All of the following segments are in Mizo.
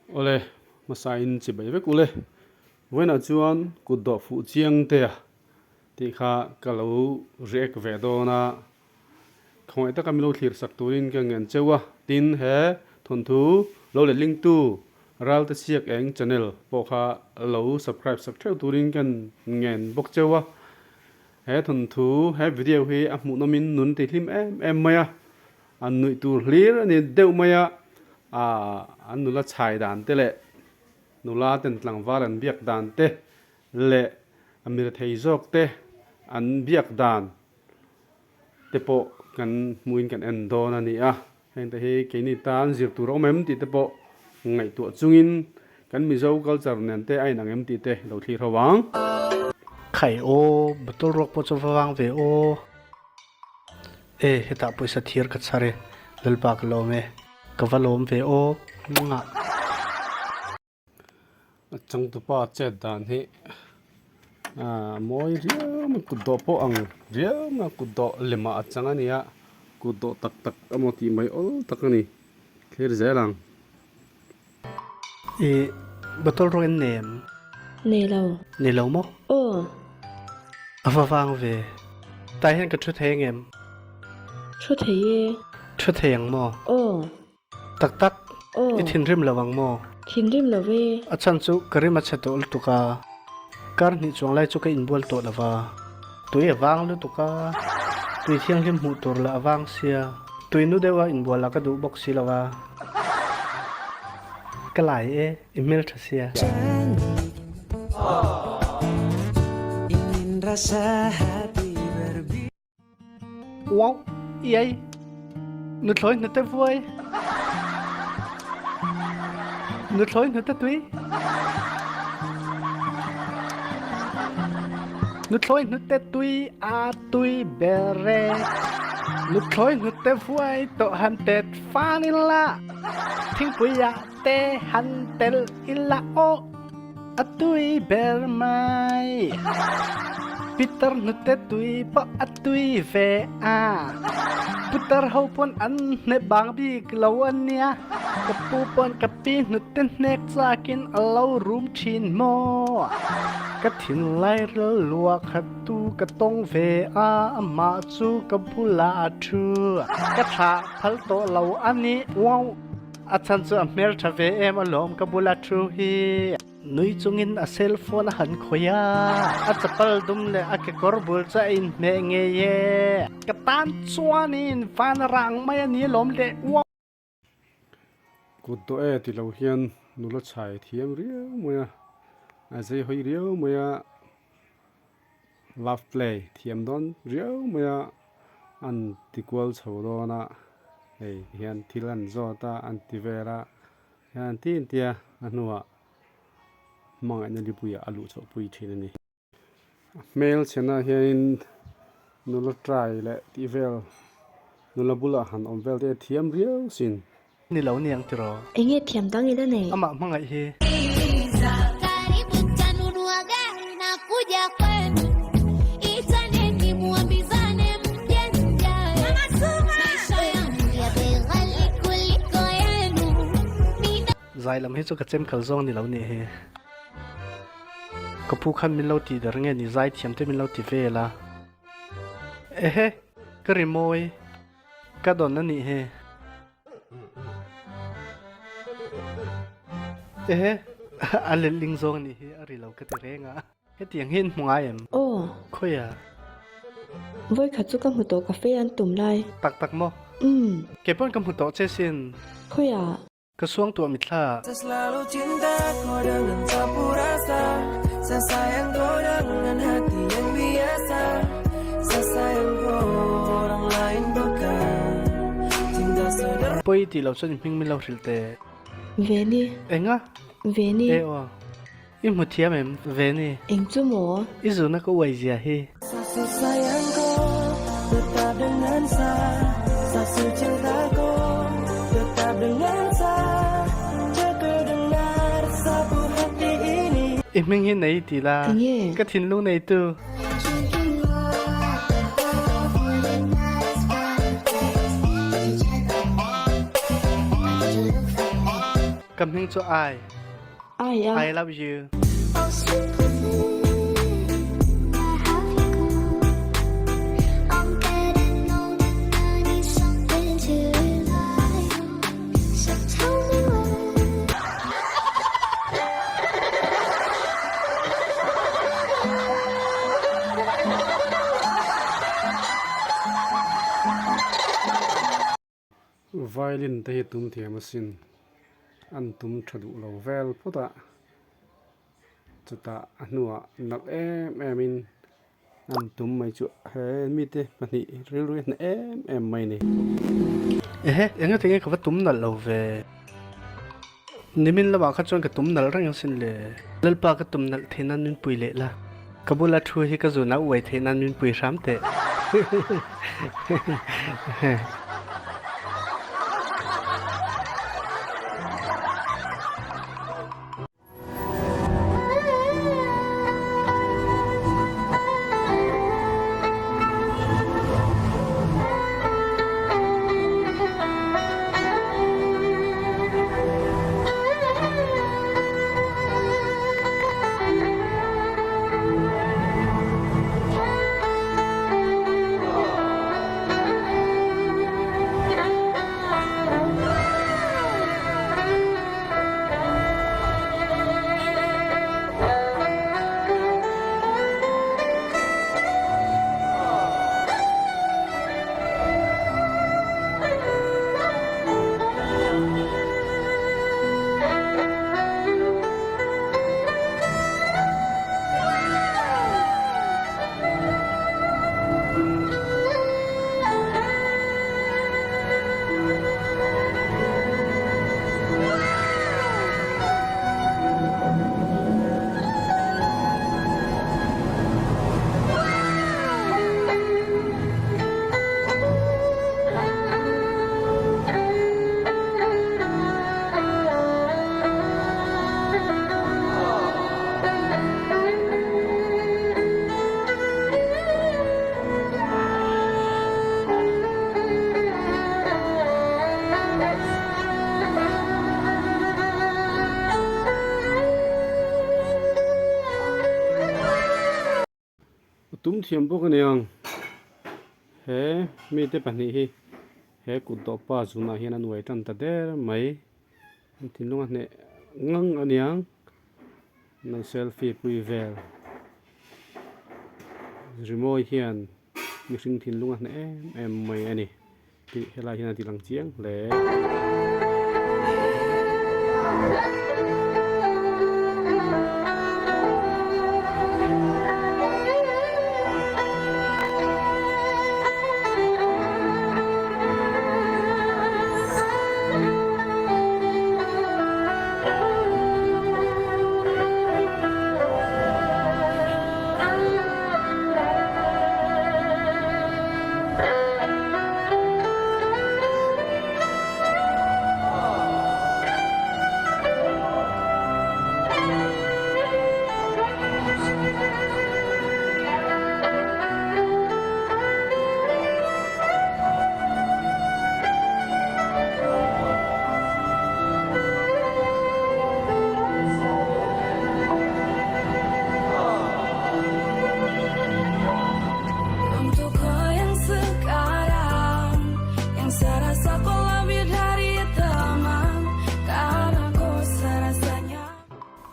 Awle, hmasain chibai vek ule. Vawiinah chuan kut dawh fuh chiang te a tih kha ka lo react ve dawn a, khawngaih taka min lo thlir sak turin ka ngen cheu a, tin he thawnthu lo letlingtu Ralte Siak Eng channel pawh kha lo subscribe sak theuh turin ka ngen bawk cheu a, he thawnthu he video hi a hmuhnawmin nun ti hlim em em mai a, an nuih tur hlir a ni deuh mai a, aah an nula chhai dan te leh nula ten tlangval an biak dan te leh a mirethei zawk te an biak dan te pawh kan hmuhin kan en dawn a ni a, heng te hi keini tan zir tur a awm em tih te pawh ngaihtuah chungin kan Mizo culture nen te a inang em tih te lo thlir ho ang. Khai aw, bottle ruak pawh chu va vang ve aw. E, hetah pawisa thir ka chhar e, Lalpa ka lawm e, ka va lawm ve aw, ngah. A changtupa chet dan hi a mawi riau mai kut dawh pawh ang riau mai a kut dawh lemah a chang a ni a kut dawh tak tak emaw tih mai awl tak a ni thlir zel ang. I bottle rawng en nei em? Nei lo. Nei lo maw? Aw. A va vang ve. Tah hian ka thu thei ang em? Thu thei e. Thu thei ang maw? Aw. Tak tak, Aw. i thinrim lo ang maw? Thinrim lo ve. A chhan chu ka rim a chhe tawh lutuk a, kar hnih chuang lai chu ka inbual tawh lo va. Tui a vang lutuk a, tui thianghlim hmuh tur lah a vang sia. Tui nu deuha inbual ah ka duh bawk si lo va. Ka lai e, i hmeltha sia. Wow, iai. Nuthlawi hnute vuai. Nuthlawi hnute tui. Nuthlawi hnute tui a tui ber e. Nuthlawi hnute vuai tawh han tet fan ila. Thingpui ah te han tel ila aw. A tui ber mai. Pitar hnute tui pawh a tui ve a. Putar ho pawn an hne bang bik lo a nia. Ka pu pawn ka pi hnute hnek chakin a lo rum thin maw. Ka thinlai ril luah khat tu ka tawng ve a, amah chu ka bulah a thu. Ka thlah phal tawh lo a ni. Wow! A chhan chu a hmel tha ve em alawm ka bula thu hi. Nui chungin a cell phone a han khawih a, a chapal dum leh a kekawr bul chu a inhmeh ngei e. Ka tan chuanin van rang mai a ni alawm le uau. Kut dawh e ti lo hian nula chhai thiam riau mai a, a zei hawi riau mai a, love play thiam dawn riau mai a, an ti kual chho dawn a hei ti hian thil an zawt a an ti vel a hian an ti an ti a a hnuah hmangaihna lipuiah a luh chhoh pui thin a ni. A hmel chhenah hianin nula try leh tih vel nula bulah han awm vel te a thiam riau sin. Ni lo niang tiraw? Enge thiam dang ila nei? Amah hmangaih hi. Zai lam hi chu ka chem kal zawng ni lo nih hi. Ka pu khan min lo tih der nge ni zai thiam te min lo ti vel a. Ehe, ka ri mawi. Ka dawn a nih hi. Ehe, a letling zawng a nih hi, a ri lo ka ti reng a. Hetiang hi an hmu ngai em? Aw. Khawiah? Vawikhat chu ka hmu tawh cafe an tum lai. Tak tak maw? Umm. Kei pawn ka hmu tawh che sin. Khawiah? Ka suang tuah mithla. Pawi tih lo chuan i hming min lo hrilh teh. Veni. Enga? Veni. E aw. I hmu thiam em? Veni. Eng chu maw? I zuna ka uai zia hi. I hming hi nei ti la. Tinge? Ka thinlung neitu. Ka hming chu Ai. Ai a. I love you. Violin te hi tum thiam asin an tum tha duh lo vel phawt a chutah a hnuah nalh em em in an tum mai chu he mite pahnih rilru hi a hneh em em mai a ni. Ehe eng ati nge ka va tum nalh lo ve nimin lamah kha chuan ka tum nalh reng asin le Lalpa ka tum nalh theih nan min pui leh la ka bula thu hi ka zunah uai theih nan min pui hram teh. Tum thiam bawk a niang he mite pahnih hi he kut dawh pa zunah hian a nuai tan ta der mai an thinlung a hneh ngang a niang an selfie pui vel rimawi hian mihring thinlung a hneh em em mai a ni. Tih helai hian a ti lang chiang hle.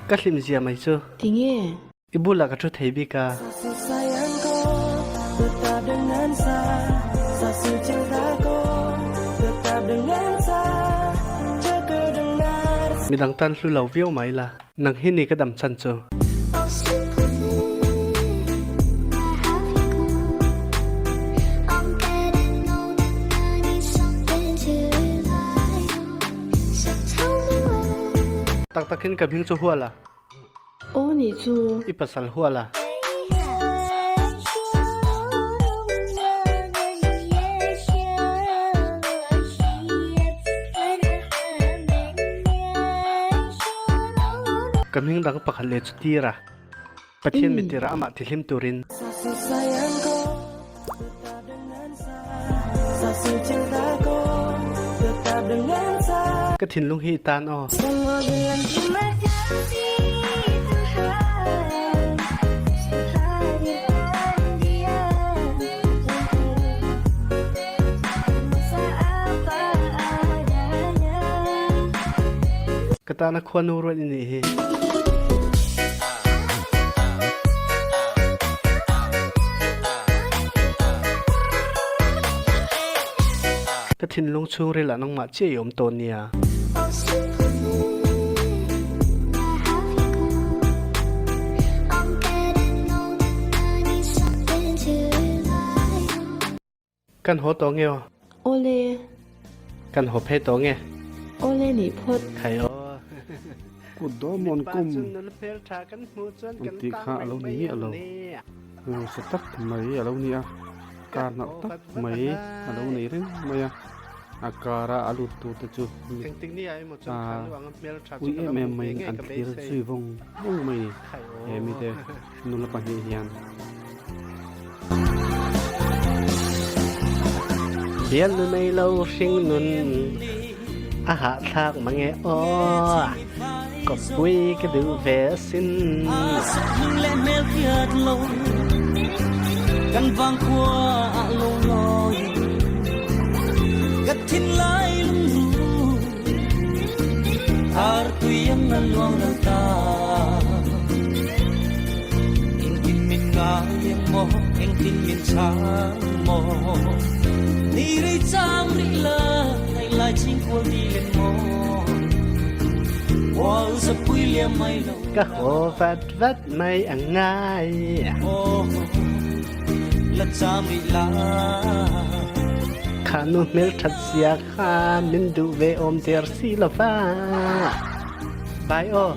Ka hlim zia mai chu. Tinge? I bulah ka thu thei bik a. Midang tan hlu lo viau mai la. Nang hi ni ka dam chan chu. Tak takin ka hming chu Huala. Aw nih chu. I pasal Huala. Ka hming dang pakhat leh chu tir a, Pathian mi tirah amah tihlim turin. Ka Ka thinlung hi i tan aw. Ka tana khuanu ruat i nih hi. Ka thinlung chhungril ah nangmah chiah i um tawn nia. Kan haw tawh nge aw? Awle. Kan haw phei tawh nge? Awle nih phawt. Khai aw. Kut dawmawn kum an tih kha a lo ni miah lo. Hausa tak mai a lo ni a, kar nalh tak mai a lo nei reng mai a, a kara a lut tur te chu ui em em maiin an thlir zui vawng vawng mai a ni he mite nula pahnih hian. Bialnu nei lo hring nun a hahthlak mange aw kawppui ka duh ve asin. Ka haw vat vat mai ang ngai. Kha nu hmelthat zia kha min duh ve awm der si lo va. Bai aw.